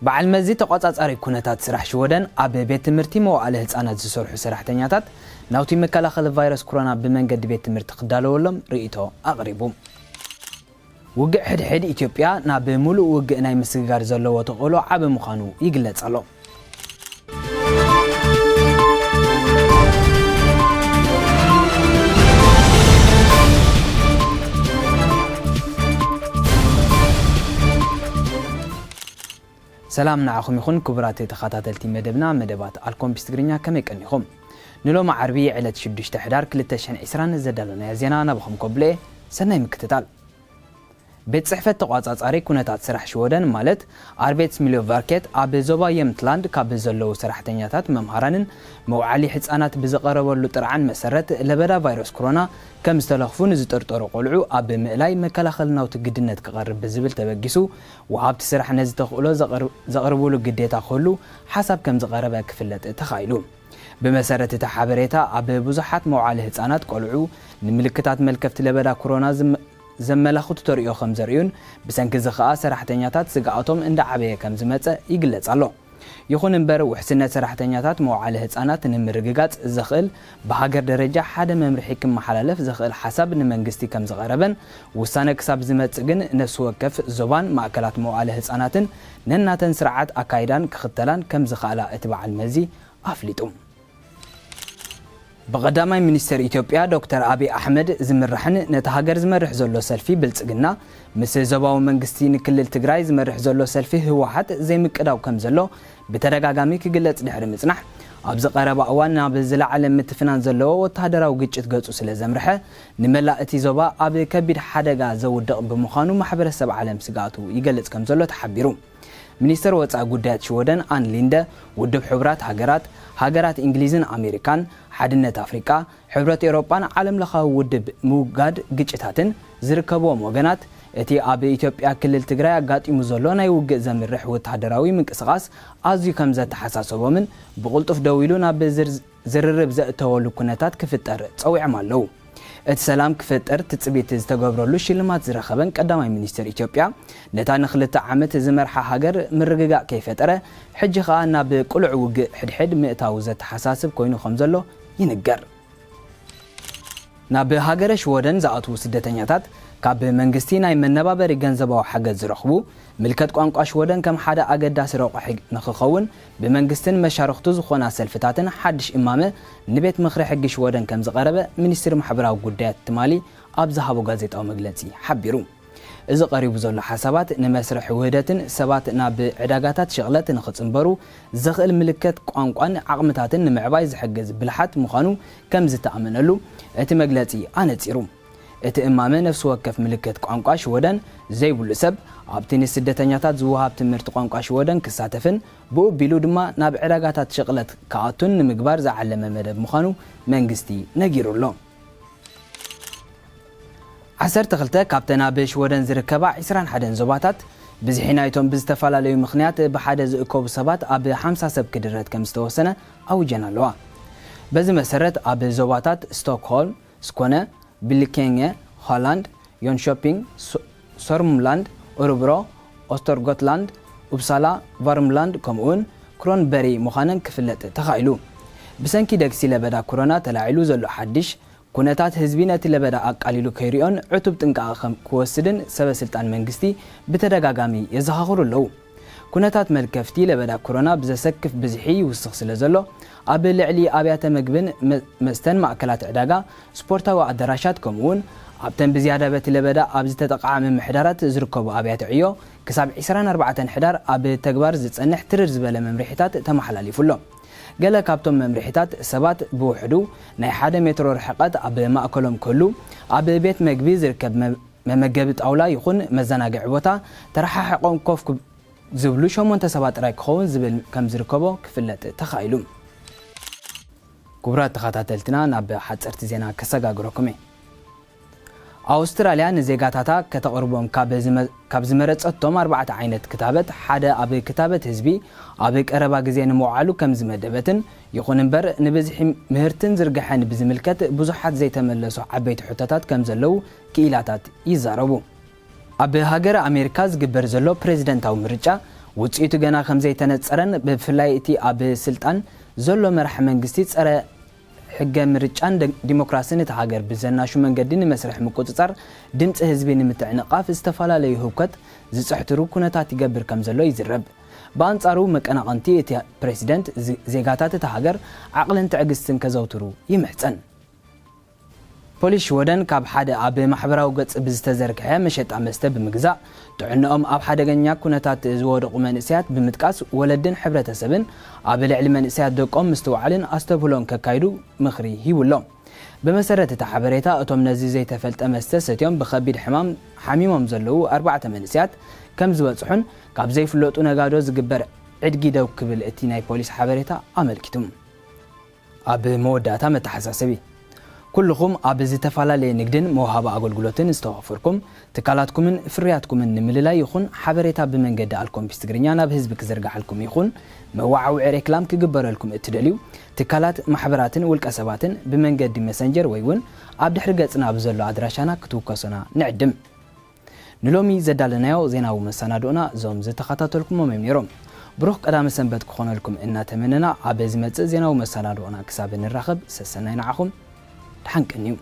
በዓል መዚ ተቖጻጻሪ ኩነታት ስራሕ ሽወደን ኣብ ቤት ትምህርቲ መዋእለ ህጻናት ዝሰርሑ ሰራሕተኛታት ናውቲ መከላኸሊ ቫይረስ ኮሮና ብመንገዲ ቤት ትምህርቲ ክዳለወሎም ርእይቶ ኣቕሪቡ። ውግእ ሕድሕድ ኢትዮጵያ ናብ ሙሉእ ውግእ ናይ ምስግጋር ዘለዎ ተኽእሎ ዓቢ ምዃኑ ይግለጽ ኣሎ። ሰላም ንዓኹም ይኹን ክቡራት ተኸታተልቲ መደብና፣ መደባት ኣልኮምፒስ ትግርኛ፣ ከመይ ቀኒኹም? ንሎሚ ዓርቢ ዕለት ሽዱሽተ ሕዳር ክልተ ሽሕን ዕስራን ዘዳለናዮ ዜና ናባኹም ከብሎ እየ። ሰናይ ምክትታል። ቤት ጽሕፈት ተቋጻጻሪ ኩነታት ስራሕ ሽወደን ማለት ኣርቤትስሚልዮቨርኬት ኣብ ዞባ የምትላንድ ካብ ዘለዉ ሰራሕተኛታት መምሃራንን መውዓሊ ህጻናት ብዝቐረበሉ ጥርዓን መሰረት ለበዳ ቫይረስ ኮሮና ከም ዝተለኽፉ ንዝጥርጠሩ ቆልዑ ኣብ ምእላይ መከላኸሊ ናውቲ ግድነት ክቐርብ ብዝብል ተበጊሱ ወሃብቲ ስራሕ ነዚ ተኽእሎ ዘቕር-፣ ዘቕርብሉ ግዴታ ክህሉ ሓሳብ ከም ዝቐረበ ክፍለጥ ተኻኢሉ። ብመሰረት እቲ ሓበሬታ ኣብ ብዙሓት መውዓሊ ህጻናት ቆልዑ ንምልክታት መልከፍቲ ለበዳ ኮሮና ዝም-፣ ዘመላኽቱ ተርእዮ ከም ዘርእዩን ብሰንኪ እዚ ኸኣ ሰራሕተኛታት ስግኣቶም እንዳዓበየ ከም ዝመጸ ይግለጽ ኣሎ። ይኹን እምበር ውሕስነት ሰራሕተኛታት መውዓሊ ህጻናት ንምርግጋጽ ዘኽእል ብሃገር ደረጃ ሓደ መምርሒ ክመሓላለፍ ዘኽእል ሓሳብ ንመንግስቲ ከም ዝቐረበን ውሳነ ክሳብ ዝመጽእ ግን ነፍሲ ወከፍ ዞባን ማእከላት መውዓሊ ህጻናትን ነናተን ስርዓት ኣካይዳን ክኽተላን ከም ዝኽኣላ እቲ በዓል መዚ ኣፍሊጡ። ብቐዳማይ ሚኒስትር ኢትዮጵያ ዶክተር ኣብይ ኣሕመድ ዝምራሕን ነቲ ሃገር ዝመርሕ ዘሎ ሰልፊ ብልጽግና ምስ ዞባዊ መንግስቲ ንክልል ትግራይ ዝመርሕ ዘሎ ሰልፊ ህወሓት ዘይምቅዳው ከም ዘሎ ብተደጋጋሚ ክግለጽ ድሕሪ ምጽናሕ፣ ኣብዚ ቀረባ እዋን ናብ ዝለዓለ ምትፍናን ዘለዎ ወተሃደራዊ ግጭት ገጹ ስለ ዘምርሐ፣ ንመላእ እቲ ዞባ ኣብ ከቢድ ሓደጋ ዘውድቕ ብምዃኑ ማሕበረሰብ ዓለም ስግኣቱ ይገልጽ ከም ዘሎ ተሓቢሩ። ሚኒስተር ወጻኢ ጉዳያት ሽወደን ኣን ሊንደ፣ ውድብ ሕቡራት ሃገራት፣ ሃገራት እንግሊዝን ኣሜሪካን፣ ሓድነት ኣፍሪቃ፣ ሕብረት ኤውሮጳን ዓለምለኻዊ ውድብ ምውጋድ ግጭታትን ዝርከብዎም ወገናት፣ እቲ ኣብ ኢትዮጵያ ክልል ትግራይ ኣጋጢሙ ዘሎ ናይ ውግእ ዘምርሕ ወተሃደራዊ ምንቅስቓስ ኣዝዩ ከም ዘተሓሳሰቦምን ብቕልጡፍ ደው ኢሉ ናብ ዝርዝ-፣ ዝርርብ ዘእተወሉ ኩነታት ክፍጠር ጸዊዖም ኣለዉ። እቲ ሰላም ክፍጠር ትጽቢት ዝተገብረሉ ሽልማት ዝረኸበን ቀዳማይ ሚኒስትር ኢትዮጵያ፣ ነታ ንክልተ ዓመት ዝመርሓ ሃገር ምርግጋእ ከይፈጠረ፣ ሕጂ ኸኣ ናብ ቅሉዕ ውግእ ሕድሕድ ምእታው ዘተሓሳስብ ኮይኑ ከም ዘሎ ይንገር። ናብ ሃገረ ሽወደን ዝኣትዉ ስደተኛታት ካብ መንግስቲ ናይ መነባበሪ ገንዘባዊ ሓገዝ ዝረኽቡ፣ ምልከት ቋንቋ ሽወደን ከም ሓደ ኣገዳሲ ረቋሒ ንኽኸውን ብመንግስትን መሻርኽቱ ዝኾና ሰልፍታትን ሓድሽ እማመ ንቤት ምኽሪ ሕጊ ሽወደን ከም ዝቐረበ ሚኒስትሪ ማሕበራዊ ጉዳያት ትማሊ ኣብ ዝሃቦ ጋዜጣዊ መግለጺ ሓቢሩ። እዚ ቀሪቡ ዘሎ ሓሳባት ንመስርሕ ውህደትን ሰባት ናብ ዕዳጋታት ሽቕለት ንኽጽንበሩ ዘኽእል ምልከት ቋንቋን ዓቕምታትን ንምዕባይ ዝሕግዝ ብልሓት ምዃኑ ከም ዝተኣመነሉ እቲ መግለጺ ኣነጺሩ። እቲ እማመ ነፍሲ ወከፍ ምልከት ቋንቋ ሽወደን ዘይብሉ ሰብ ኣብቲ ንስደተኛታት ዝወሃብ ትምህርቲ ቋንቋ ሽወደን ክሳተፍን ብኡ ኣቢሉ ድማ ናብ ዕዳጋታት ሽቕለት ክኣቱን ንምግባር ዝዓለመ መደብ ምዃኑ መንግስቲ ነጊሩ ኣሎ። ዓሰርተ ክልተ ካብተን ኣብ ሽወደን ዝርከባ ዕስራን ሓደን ዞባታት ብዝሒ ናይቶም ብዝተፈላለዩ ምኽንያት ብሓደ ዝእከቡ ሰባት ኣብ ሓምሳ ሰብ ክድረት ከም ዝተወሰነ ኣውጀን ኣለዋ። በዚ መሰረት ኣብ ዞባታት ስቶክሆልም፣ ስኮነ፣ ብሊኬንገ፣ ሆላንድ፣ ዮንሾፒንግ፣ ሶ-፣ ሶርሙላንድ፣ ኦረብሮ፣ ኦስተርጎትላንድ፣ ኡፕሳላ፣ ቫርምላንድ ከምኡውን ክሮንበሪ ምዃነን ክፍለጥ ተኻኢሉ። ብሰንኪ ደግሲ ለበዳ ኮሮና ተላዒሉ ዘሎ ሓድሽ ኩነታት ህዝቢ ነቲ ለበዳ ኣቃሊሉ ከይሪኦን ዕቱብ ጥንቃቐ ከም ክወስድን ሰበ ስልጣን መንግስቲ ብተደጋጋሚ የዘኻኽሩ ኣለዉ። ኩነታት መልከፍቲ ለበዳ ኮሮና ብዘሰክፍ ብዝሒ ይውስኽ ስለ ዘሎ፣ ኣብ ልዕሊ ኣብያተ መግብን መ-፣ መስተን ማእከላት ዕዳጋ፣ ስፖርታዊ ኣዳራሻት ከምኡውን ኣብተን ብዝያዳ በቲ ለበዳ ኣብ ዝተጠቕዓ ምምሕዳራት ዝርከቡ ኣብያተ ዕዮ ክሳብ ዕስራን ኣርባዕተን ሕዳር ኣብ ተግባር ዝጸንሕ ትርር ዝበለ መምርሒታት ተመሓላሊፉ ኣሎ። ገለ ካብቶም መምርሒታት ሰባት ብውሕዱ ናይ ሓደ ሜትሮ ርሕቀት ኣብ ማእከሎም ክህሉ፣ ኣብ ቤት መግቢ ዝርከብ መ-፣ መመገቢ ጣውላ ይኹን መዘናግዒ ቦታ ተረሓሒቖም ኮፍ ክብ-፣ ዝብሉ ሸሞንተ ሰባት ጥራይ ክኸውን ዝብል ከም ዝርከቦ ክፍለጥ ተኻኢሉ። ክቡራት ተኸታተልትና፣ ናብ ሓጸርቲ ዜና ከሰጋግረኩም እየ። ኣውስትራልያ ንዜጋታታ ከተቕርቦም ካብ ዝመ-፣ ካብ ዝመረጸቶም ኣርባዕተ ዓይነት ክታበት ሓደ ኣብ ክታበት ህዝቢ ኣብ ቀረባ ግዜ ንምውዓሉ ከም ዝመደበትን፣ ይኹን እምበር ንብዝሒ ምህርትን ዝርግሐን ብዝምልከት ብዙሓት ዘይተመለሱ ዓበይቲ ሕቶታት ከም ዘለዉ ክኢላታት ይዛረቡ። ኣብ ሃገረ ኣሜሪካ ዝግበር ዘሎ ፕሬዝደንታዊ ምርጫ ውፅኢቱ ገና ከም ዘይተነፀረን ብፍላይ እቲ ኣብ ስልጣን ዘሎ መራሒ መንግስቲ ፀረ ሕገ ምርጫን ደ- ዲሞክራስን እቲ ሃገር ብዘናሹ መንገዲ ንመስርሕ ምቁፅፃር ድምፂ ህዝቢ ንምትዕንቓፍ ዝተፈላለዩ ህውከት ዝፅሕትሩ ኩነታት ይገብር ከም ዘሎ ይዝረብ። ብኣንፃሩ መቀናቐንቲ እቲ ፕሬዚደንት ዝ- ዜጋታት እቲ ሃገር ዓቕልን ትዕግስትን ከዘውትሩ ይምሕፀን። ፖሊስ ሽወደን ካብ ሓደ ኣብ ማሕበራዊ ገጽ ብዝተዘርግሐ መሸጣ መስተ ብምግዛእ ጥዕንኦም ኣብ ሓደገኛ ኩነታት ዝወደቑ መንእሰያት ብምጥቃስ ወለድን ሕብረተሰብን ኣብ ልዕሊ መንእሰያት ደቆም ምስትውዓልን ኣስተብህሎን ከካይዱ ምኽሪ ሂቡ ኣሎ። ብመሰረት እቲ ሓበሬታ እቶም ነዚ ዘይተፈልጠ መስተ ሰትዮም ብኸቢድ ሕማም ሓሚሞም ዘለዉ ኣርባዕተ መንእሰያት ከም ዝበጽሑን ካብ ዘይፍለጡ ነጋዶ ዝግበር ዕድጊ ደው ክብል እቲ ናይ ፖሊስ ሓበሬታ ኣመልኪቱ። ኣብ መወዳእታ መተሓሳሰቢ። ኩልኹም ኣብ ዝተፈላለየ ንግድን መውሃቢ ኣገልግሎትን ዝተዋፈርኩም ትካላትኩምን ፍርያትኩምን ንምልላይ ይኹን ሓበሬታ ብመንገዲ ኣልኮምፒስ ትግርኛ ናብ ህዝቢ ክዝርግሓልኩም ይኹን መዋዓውዒ ሬክላም ክግበረልኩም እትደልዩ ትካላት፣ ማሕበራትን ውልቀ ሰባትን ብመንገዲ መሰንጀር ወይ እውን ኣብ ድሕሪ ገጽና ብዘሎ ኣድራሻና ክትውከሱና ንዕድም። ንሎሚ ዘዳለናዮ ዜናዊ መሰናድኦና እዞም ዝተኸታተልኩሞም እዮም ነይሮም። ብሩኽ ቀዳመ ሰንበት ክኾነልኩም እናተመነና፣ ኣብ ዝመጽእ ዜናዊ መሰናድኦና ክሳብ እንራኸብ ሰሰናይ ንዓኹም። ደሓን ቀንዩ።